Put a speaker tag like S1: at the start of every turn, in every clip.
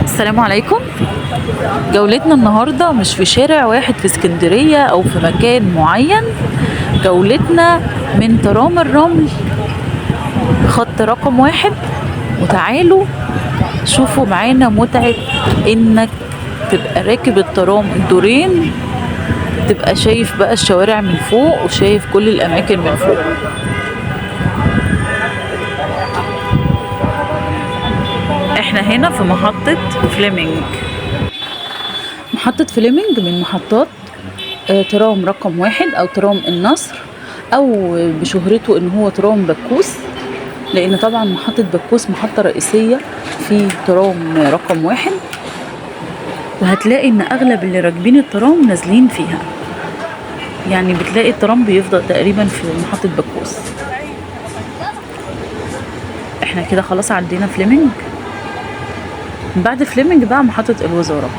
S1: السلام عليكم. جولتنا النهاردة مش في شارع واحد في اسكندرية او في مكان معين، جولتنا من ترام الرمل خط رقم 1. وتعالوا شوفوا معانا متعة انك تبقى راكب الترام الدورين، تبقى شايف بقى الشوارع من فوق وشايف كل الاماكن من فوق. احنا هنا في محطة فليمنج. محطة فليمنج من محطات ترام رقم 1 او ترام النصر، او بشهرته ان هو ترام بكوس، لان طبعا محطة بكوس محطة رئيسية في ترام رقم 1، وهتلاقي ان اغلب اللي راكبين الترام نازلين فيها، يعني بتلاقي الترام بيفضل تقريبا في محطة بكوس. احنا كده خلاص عدينا فليمنج. بعد فليمنج بقى محطة الوزارة.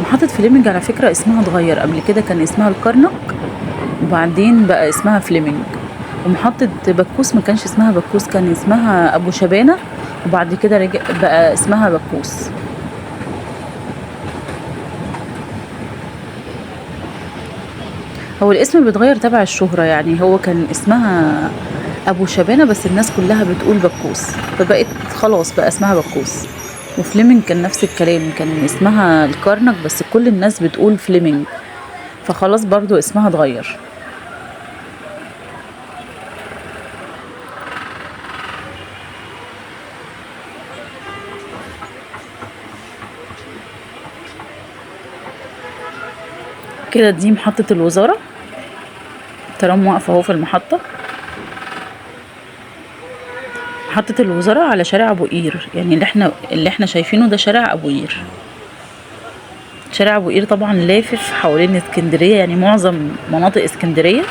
S1: محطة فليمنج على فكرة اسمها اتغير، قبل كده كان اسمها الكرنك وبعدين بقى اسمها فليمنج. ومحطة بكوس ما كانش اسمها بكوس، كان اسمها ابو شبانة، وبعد كده رجع بقى اسمها بكوس. هو الاسم بيتغير تبع الشهرة، يعني هو كان اسمها ابو شبانة بس الناس كلها بتقول بكوس، فبقت خلاص بقى اسمها بكوس. وفليمنج كان نفس الكلام، كان اسمها الكرنك بس كل الناس بتقول فليمنج، فخلاص برضو اسمها اتغير. كده دي محطة الوزارة، ترام واقفة اهو في المحطة. محطة الوزارة على شارع ابو قير، يعني اللي احنا شايفينه ده شارع ابو قير. شارع ابو قير طبعا لافف حوالين اسكندرية، يعني معظم مناطق اسكندرية،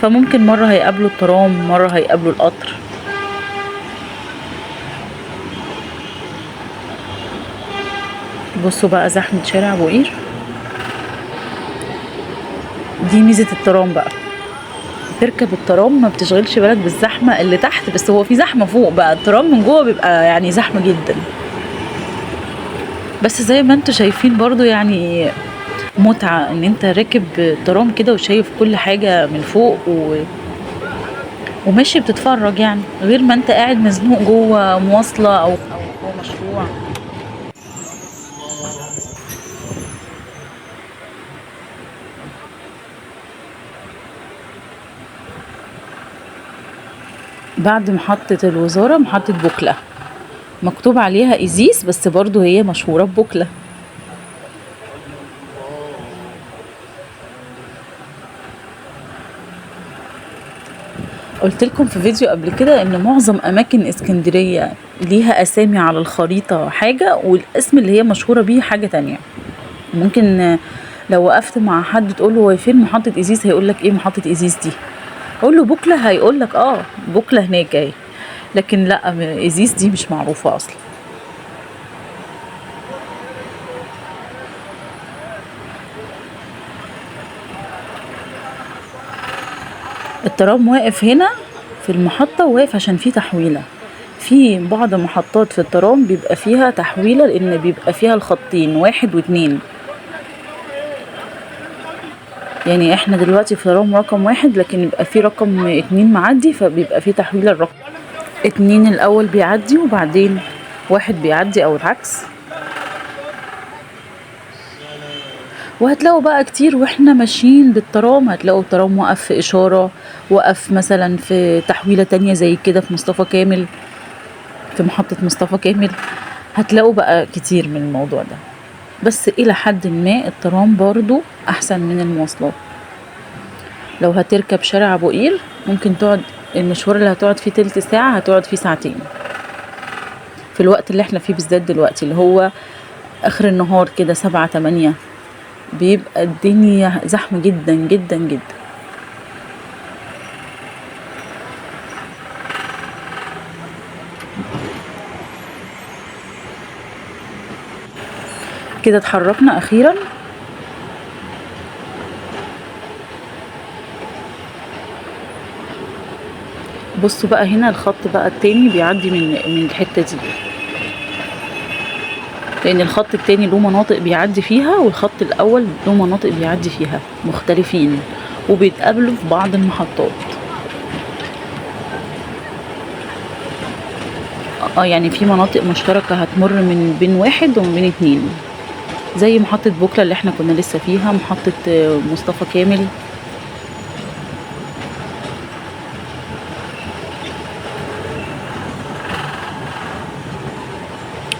S1: فممكن مرة هيقابلوا الترام، مرة هيقابلوا القطر. بصوا بقى زحمة شارع ابو قير. دي ميزة الترام بقى، تركب الترام ما بتشغلش بالك بالزحمة اللي تحت، بس هو في زحمة فوق بقى، الترام من جوه بيبقى يعني زحمة جدا. بس زي ما انتوا شايفين برضو يعني متعة ان انت راكب ترام كده وشايف كل حاجة من فوق وماشي بتتفرج، يعني غير ما انت قاعد مزنوق جوه مواصلة او جوه مشروع. بعد محطة الوزارة محطة بوكلة، مكتوب عليها إيزيس بس برضو هي مشهورة ببوكلة. قلت لكم في فيديو قبل كده ان معظم اماكن اسكندرية ليها اسامي على الخريطة حاجة، والاسم اللي هي مشهورة بيه حاجة تانية. ممكن لو وقفت مع حد تقول له هو فين محطة إيزيس، هيقول لك ايه محطة إيزيس دي؟ اقول له بوكلة، هيقول لك بوكلة هناك اهي، لكن لا، إيزيس دي مش معروفة اصلا. الترام واقف هنا في المحطة، واقف عشان فيه تحويلة. في بعض محطات في الترام بيبقى فيها تحويلة، لان بيبقى فيها الخطين 1 و2. يعني احنا دلوقتي في ترام رقم 1، لكن يبقى في رقم 2 معدي، فبيبقى في تحويلة الرقم 2 الاول بيعدي وبعدين 1 بيعدي او العكس. وهتلاقوا بقى كتير واحنا ماشيين بالترام، هتلاقوا الترام وقف في اشارة، وقف مثلا في تحويلة تانية زي كده في مصطفى كامل، في محطة مصطفى كامل. هتلاقوا بقى كتير من الموضوع ده، بس الى حد ما الترام برضو احسن من المواصلات. لو هتركب شارع ابو قير ممكن تقعد المشوار اللي هتقعد فيه تلت ساعة هتقعد فيه ساعتين، في الوقت اللي احنا فيه بالذات دلوقتي اللي هو اخر النهار كده 7 8، بيبقى الدنيا زحمة جدا جدا جدا. كده اتحركنا اخيرا. بصوا بقى هنا الخط بقى التاني بيعدي من الحتة دي، لان الخط التاني له مناطق بيعدي فيها والخط الاول له مناطق بيعدي فيها، مختلفين وبيتقابلوا في بعض المحطات. يعني في مناطق مشتركة هتمر من بين واحد ومن بين اتنين، زي محطة بوكلة اللي احنا كنا لسه فيها، محطة مصطفى كامل.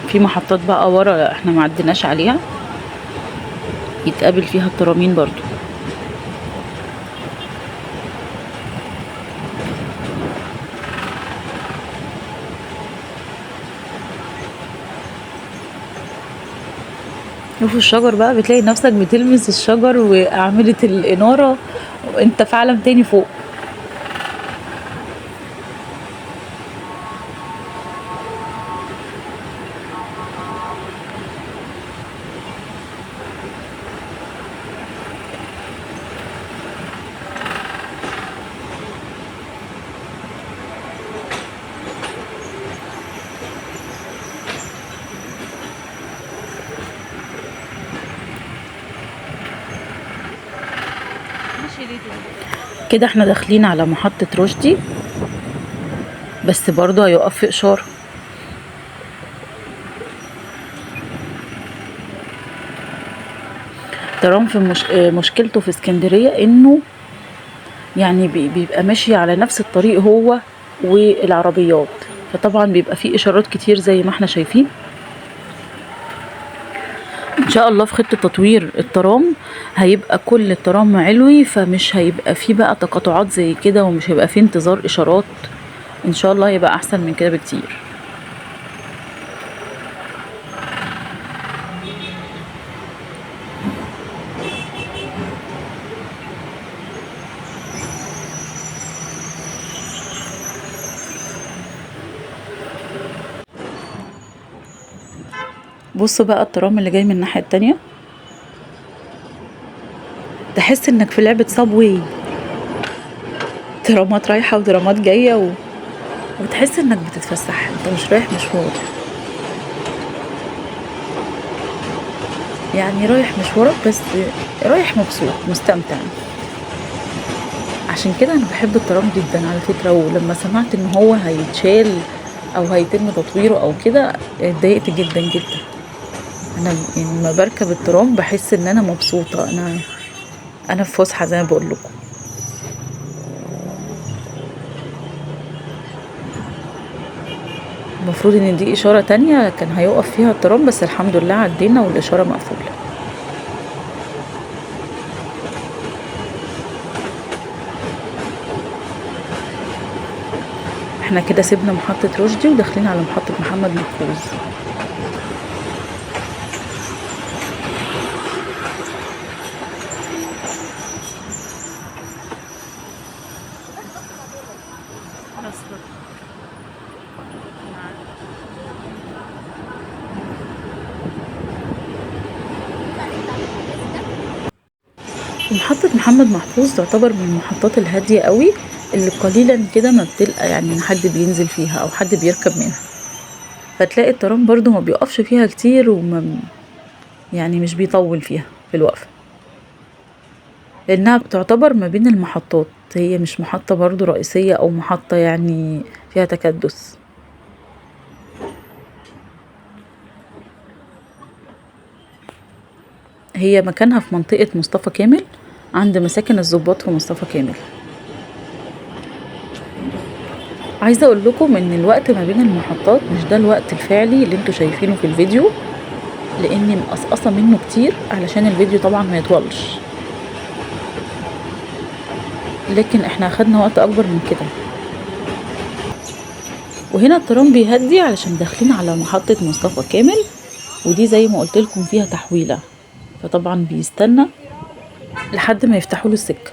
S1: في محطات بقى ورا احنا ما عديناش عليها يتقابل فيها الترامين برضو. شوفوا الشجر بقى، بتلاقي نفسك بتلمس الشجر وأعمدة الإنارة وانت في عالم تاني فوق. كده احنا داخلين على محطة رشدي، بس برضو هيقف في إشارة. ترام في مشكلته في اسكندرية انه يعني بيبقى ماشي على نفس الطريق هو والعربيات، فطبعا بيبقى فيه إشارات كتير زي ما احنا شايفين. ان شاء الله في خطة تطوير الترام هيبقى كل الترام علوي، فمش هيبقى فيه بقى تقاطعات زي كده، ومش هيبقى فيه انتظار اشارات. ان شاء الله هيبقى احسن من كده بكتير. بصوا بقى الترام اللي جاي من الناحية التانية، تحس انك في لعبة صابوي، ترامات رايحة وترامات جاية وتحس انك بتتفسح، انت مش رايح مشوار، يعني رايح مشوارك بس رايح مبسوط مستمتع. عشان كده انا بحب الترام جدا على فكرة، ولما سمعت ان هو هيتشال او هيتم تطويره او كده اتضايقت جدا جدا. انا يعني لما بركب الترام بحس ان انا مبسوطة، انا في فسحة زي ما بقول لكم. المفروض ان دي اشارة تانية كان هيقف فيها الترام، بس الحمد لله عدينا والاشارة مقفولة. احنا كده سيبنا محطة رشدي وداخلين على محطة محمد محفوظ. محطة محمد محفوظ تعتبر من المحطات الهادية قوي، اللي قليلا كده ما بتلقى يعني ان حد بينزل فيها او حد بيركب منها، فتلاقي الترام برضو ما بيقفش فيها كتير، وما يعني مش بيطول فيها في الوقفة، لانها بتعتبر ما بين المحطات، هي مش محطة برضو رئيسية او محطة يعني فيها تكدس. هي مكانها في منطقة مصطفى كامل، عند مساكن الضباط في مصطفى كامل. عايزة اقول لكم ان الوقت ما بين المحطات مش ده الوقت الفعلي اللي انتوا شايفينه في الفيديو، لاني مقصقصة منه كتير علشان الفيديو طبعا ما يطولش، لكن احنا اخدنا وقت اكبر من كده. وهنا الترام بيهدي علشان داخلين على محطة مصطفى كامل، ودي زي ما قلت لكم فيها تحويلة، فطبعا بيستنى لحد ما يفتحوا له السكة.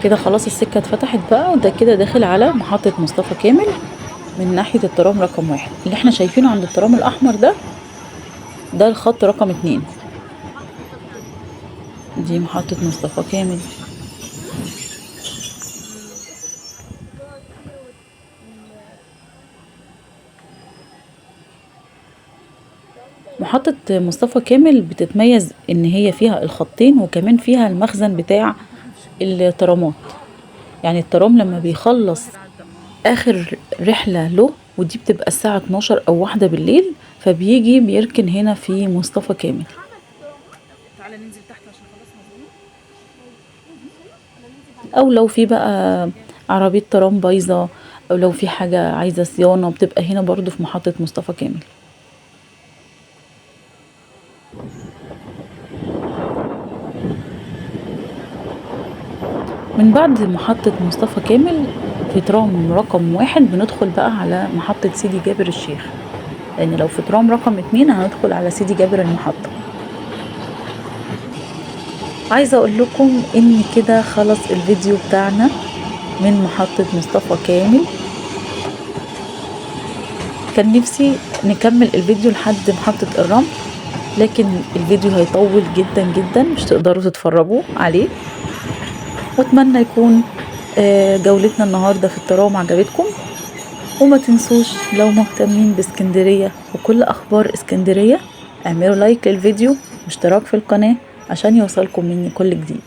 S1: كده خلاص السكة اتفتحت بقى، وده كده داخل على محطة مصطفى كامل من ناحية الترام رقم 1. اللي احنا شايفينه عند الترام الأحمر ده الخط رقم 2. دي محطة مصطفى كامل. محطة مصطفى كامل بتتميز ان هي فيها الخطين، وكمان فيها المخزن بتاع الترامات. يعني الترام لما بيخلص اخر رحلة له، ودي بتبقى الساعة 12 او 1 بالليل، فبيجي بيركن هنا في مصطفى كامل.
S2: تعالى ننزل تحت عشان خلاص مظلوم.
S1: او لو في بقى عربية ترام بايظة، او لو في حاجة عايزة صيانة، بتبقى هنا برضو في محطة مصطفى كامل. من بعد محطة مصطفى كامل في ترام رقم 1 بندخل بقى على محطة سيدي جابر الشيخ، لأن لو في ترام رقم 2 هندخل على سيدي جابر المحطة. عايزة أقول لكم إن كده خلص الفيديو بتاعنا من محطة مصطفى كامل. كان نفسي نكمل الفيديو لحد محطة الرمل، لكن الفيديو هيطول جدا جدا، مش تقدروا تتفرجوا عليه. واتمنى يكون جولتنا النهاردة في الترام عجبتكم. وما تنسوش لو مهتمين باسكندرية وكل أخبار اسكندرية، اعملوا لايك للفيديو واشتراك في القناة عشان يوصلكم مني كل جديد.